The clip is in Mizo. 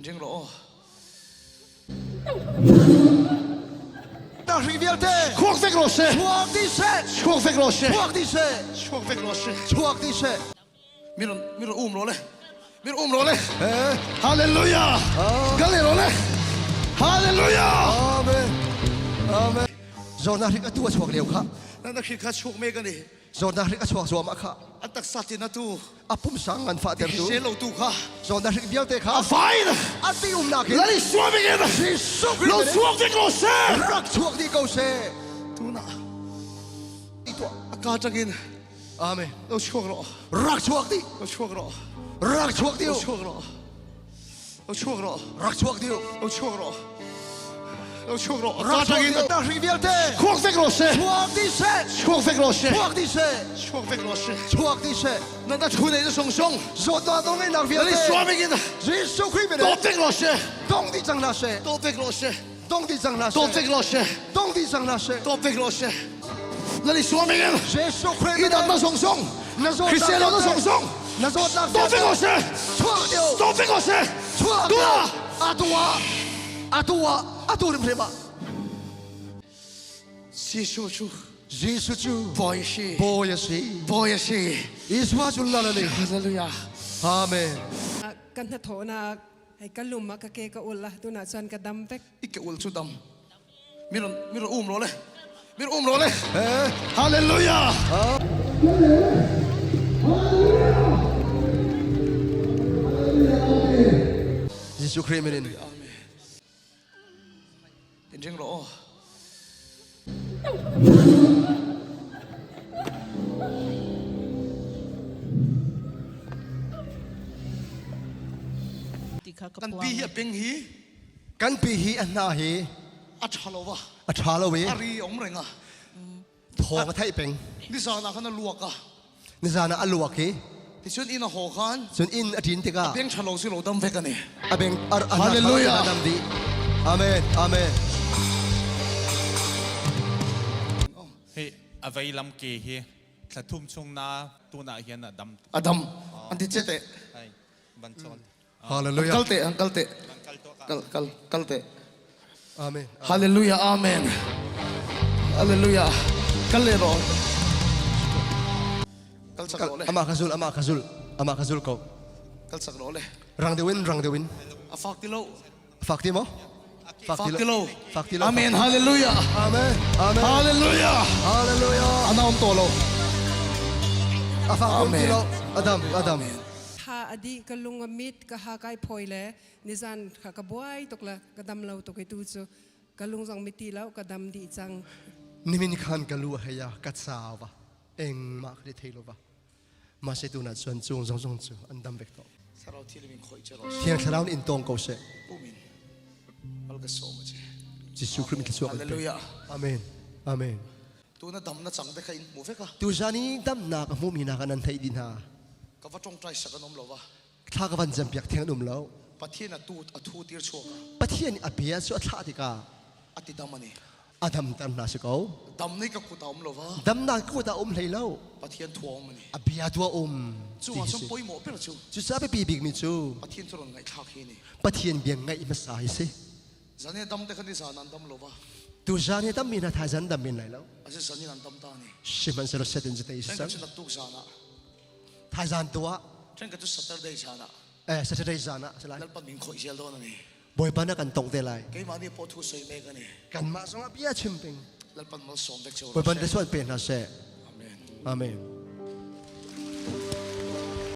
Inring rawh aw. Na hri vialte. Chhuak vek rawh se. Chhuak dih seh. Chhuak vek rawh se. Chhuak dih seh. Chhuak vek rawh se. Chhuak dih seh. Mi rawn mi rawn um rawh le. Mi rawn um rawh le. Hallelujah. Kal leh rawh le. Hallelujah. Amen. Amen. Zawtnak hrik atu a chuak lio kha. Na hrik kha chuak mek a ni. Zawtnak hrik a chuak zuahmah kha. A taksa tin atu. A pumsa nganfah tertu. Hrisel lo tu kha. Zawtnak hrik vialte kha. A fai in. A ti umnak in. Lal Isua bik in. Jesuh Khrih Lo chuak vek lo seh. Rak chuak dih ko seh. Tunah. A ka tangin. Amen. Lo chuak rawh. Rak chuak dih. Lo chuak rawh. Rak chuak dih. Lo chuak rawh. Lo chuak rawh. Rak chuak dih. Lo chuak rawh. Lo chuak rawh. Rak chuak dih. Na hri vialte. Chuak vek rawh seh. Chuak dih seh. Chuak vek rawh seh. Chuak dih seh. Chuak vek rawh seh. Chuak dih seh. Na na thu nei na song song. Zawtnak dong ngeihnak vialte. Na suami in. Jesuh Khrih min. Dawt vek rawh seh. Dong dih cang hna seh. Dawt vek rawh seh. Dong dih cang hna seh. Dawt vek rawh seh. Dong dih cang hna seh. Dawt vek rawh seh. Na ni suami in. Jesuh Khrih min. I na song song. Na zawtnak Christian na song song. Na zawtnak Dawt vek rawh seh. Chuak deuh. Dawt vek rawh seh. Chuak Dua. Atua. Atua. Atu rim hrema. Jesuh cu Jesuh cu Bawi a si. Bawi a si. Bawi a si. Isua cu lal a ni. Hallelujah. Amen. Kan hnathawhnak hei ka lum ah ka ke ka ul a tunah cun ka dam vek. I ke ul cu dam. Mi ron mi ron um ro le. Mi ron um ro le. Hallelujah. Jesuh Khrih min in. Amen. In ring rawh aw. Kan pi hi a peng hi Kan pi hi a hna hi a ṭha lo va. A ṭha lo i a ri om reng a. Thawng a theih peng. Nizan ah khan a luak a. Nizan ah a luak i Ticun inn a haw khan cun inn a ṭin tikah a beng ṭha lo si lo dam vek ani. A beng ar a Hallelujah. dam dih. Amen. Amen. Hi a vei lam ke hi thla thum chung na tunah hian a dam. A dam. An ti che te. Hai ban chawn. Hallelujah. Kal te, an kal te. Kal kal kal te. Amen. Hallelujah. Amen. Hallelujah. Kal le ro. Kal chak ro le. Ama ka zul, ama ka zul, ama ka zul ko. Kal chak ro le. Rang deuhin, rang deuhin. A fak ti lo. Fak ti mo? Fak ti lo. Fak ti lo. Amen. Hallelujah. Amen. Amen. Hallelujah. Hallelujah. Ana om to lo. A fak ti lo. Adam, Adam. Tha a dih ka lung a mit ka ha kai phawi le nizan kha ka buai tuk le ka dam lo tuk i tu cu ka lung zong miti lo ka dam dih cang. Nimin khan ka lu a hei a ka chau va engmah ka ti thei lo va mase tu na chuan chung zong zong cu an dam vek to. Thlarau thil min khoi che ro. Thiang thlarau in tong ko seh. Umin al ka som che. Jesuh Christ min thluachuah kan pe. Hallelujah. Amen. Amen. Tu na dam na chang te kha in hmu vek a. Tuzan i damnak a hmumi hna kha nan theih dih hna. Ka va ṭongṭai sak an um lo va. Thla ka van campiak theng an um lo. Pathian a tu a thu tir chuak a. Pathian a bia cu a thlah tikah a ti dam ani. A damter hna si ko. Dam nih ka kut a um lo va. Damnak kut a um hlei lo. Pathian thu a um ani. A bia tu a um. Cu ah cun poimawh ber cu. Cucaah biapi bikmi cu Pathian cu ron ngaihthlak hi ni. Pathian bia ngaih hmasa hi si. Zan i dam te khan i zan an dam lo va. Tu zan i dammi hna thaizan dam men lai lo. Asi zan in an dam ta ni. Sihmanhsehlaw set in zate Then ka cu naktuk zan ah. Thaizan tu ah. Then ka cu Saturday zan ah. Eh Saturday zan ah si lai. Lalpa min khoi zel dawn ani. Bawipa na kan tong te lai. Keimah nih pawh thu soi mek ani. Kanmah zong ah bia chim ping. Lalpan mal sawm vek cio. Bawipa te suan pe hna seh. Amen. Amen.